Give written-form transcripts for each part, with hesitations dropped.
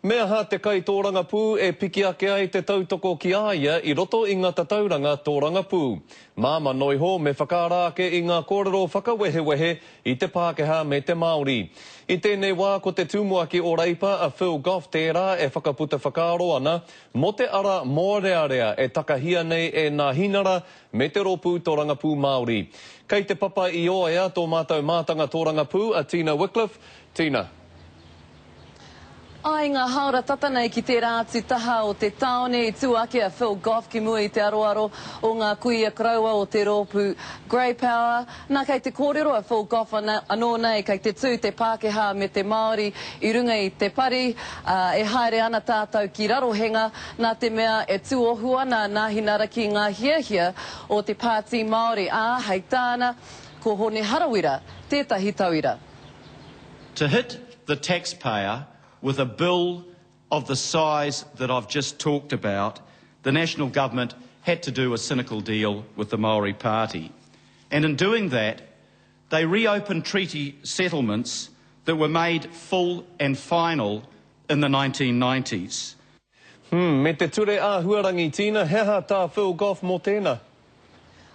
Me aha te kaitōrangapū e piki ake ai te tautoko ki a ia i roto i ngā tatauranga tōrangapū? Māmā noa iho me whakaara ake i ngā kōrero whakawehewehe i te Pākehā me te Māori. I tēnei wā ko te tumuaki o Reipa a Phil Goff tērā e whakaputa whakaaro ana mō te ara mōrearea e takahia nei e Nāhinara me te Rōpū Tōrangapū Māori. Kei Te Papa i Ōea tō mātou mātanga tōrangapū a Tina Wickliffe. Tina. I ngā hāora tata nei ki tērā atu taha o te tāone i tū ake a Phil Goff ki mua i te aroaro o ngā kuia koroua o te rōpū Grey Power. Nā kei te kōrero a Phil Goff anō nei kei te tū te Pākehā me te Māori i runga i te pari, ā, e haere ana tātou ki Rarohenga nā te mea e tuohu ana a Nāhinara ki ngā hiahia o te Pāti Māori, ā, hei tāna, ko Hone Harawira tētahi tauira. To hit the taxpayer with a bill of the size that I've just talked about, the national government had to do a cynical deal with the Maori Party. And in doing that, they reopened treaty settlements that were made full and final in the 1990s. Hmm, me te ture āhuarangi, Tina, he aha tā Phil Goff mō tēnā?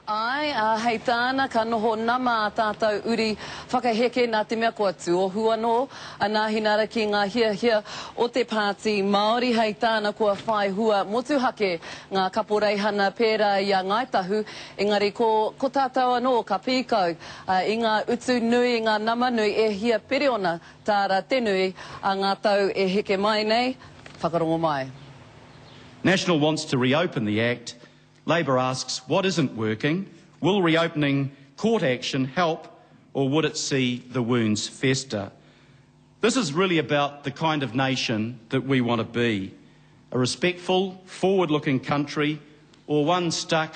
Āe, ā, hei tāna, ka noho nama ā tātou uri whakaheke nā te mea kua tuohu anō a Nāhinara ki ngā hiahia o te Pāti Māori. Hei tāna, kua whai hua motuhake ngā kaporeihana pērā i a Ngāi Tahu, engari ko, ko tātou anō ka pīkau i ngā utu nui, i ngā nama nui e hia piriona tāra te nui ā ngā tau e heke mai nei. Whakarongo mai. National wants to reopen the Act Labour asks what isn't working, will reopening court action help or would it see the wounds fester? This is really about the kind of nation that we want to be. A respectful, forward-looking country or one stuck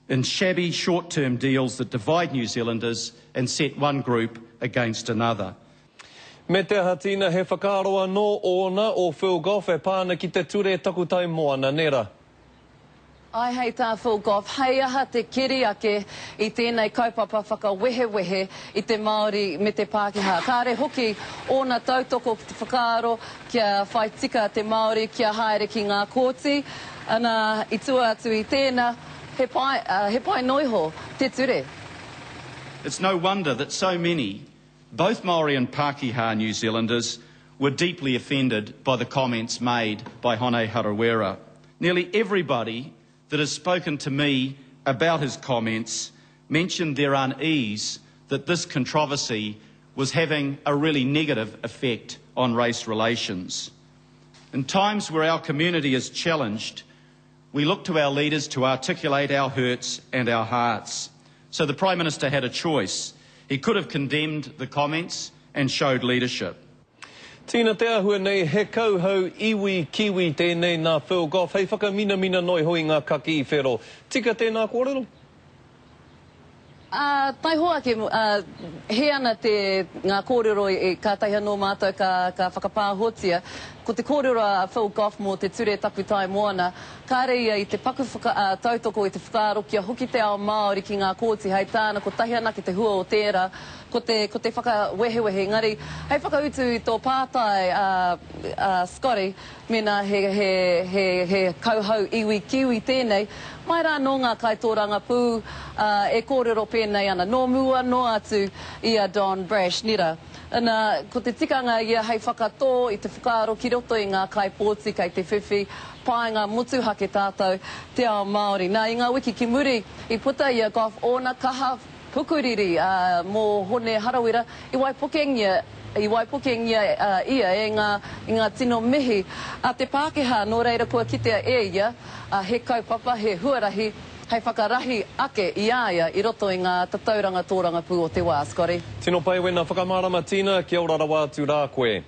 in shabby short-term deals that divide New Zealanders and set one group against another. Me te aha Tina, he whakaaro anō ōna, o Phil Goff e pā ana ki te ture takutai moana, nē rā? Āe, hei tā Phil Goff, hei aha te keri ake i tēnei kaupapa whakawehewehe i te Māori me te Pākehā. Kāre hoki ōna tautoko ki te whakaaro kia whai tika te Māori kia haere ki ngā kōti, ana, i tua atu i tēnā, he pai, he pai noa iho te ture. It's no wonder that so many, both Māori and Pākehā New Zealanders, were deeply offended by the comments made by Hone Harawira. Nearly everybody that has spoken to me about his comments mentioned their unease that this controversy was having a really negative effect on race relations. In times where our community is challenged, we look to our leaders to articulate our hurts and our hearts. So the Prime Minister had a choice. He could have condemned the comments and showed leadership. Tina te āhua nei, he kauhau iwi kiwi tēnei nā Phil Goff hei whakaminamina noa iho i ngā kakī whero. Tika tēnā kōrero? Ā, taihoa ake, ā, hē ana te, ngā kōrero i, kātahi anō mātou ka, ka whakapāhotia. Ko te kōrero a Phil Goff mō te ture takutai moana, kāre ia i te paku whaka, ā, tautoko i te whakaaro kia hoki te ao Māori ki ngā kōti, hei tāna kotahi anake te hua o tērā, ko te, ko te whakawehewehe. Engari, hei whakautu i tō pātai, ā, ā, Scotty, mēnā he, he, he, he kauhau iwi Kiwi tēnei, mai rā nō ngā kaitōrangapū, ā, e kōrero pēnei ana, nō mua noa atu i a Don Brash, nera. Nā, ko te tikanga ia hei whakatō i te whakaaro ki roto i ngā kaipōti kei te whiwhi painga motuhake tātou, te ao Māori. Nā, i ngā wiki ki muri, i puta i a Goff ōna kaha Pukuriri, ā, mō Hone Harawira, i waipukengia, i waipukengia ia e ngā, i ngā tino mihi a te Pākehā, nō reira kua kitea e ia, ā, he kaupapa, he huarahi hei whakarahi ake i a ia i roto i ngā tatauranga tōrangapū o te wā. Scotty. Tino pai wena whakamārama Tina, kia ora rawa atu rā koe.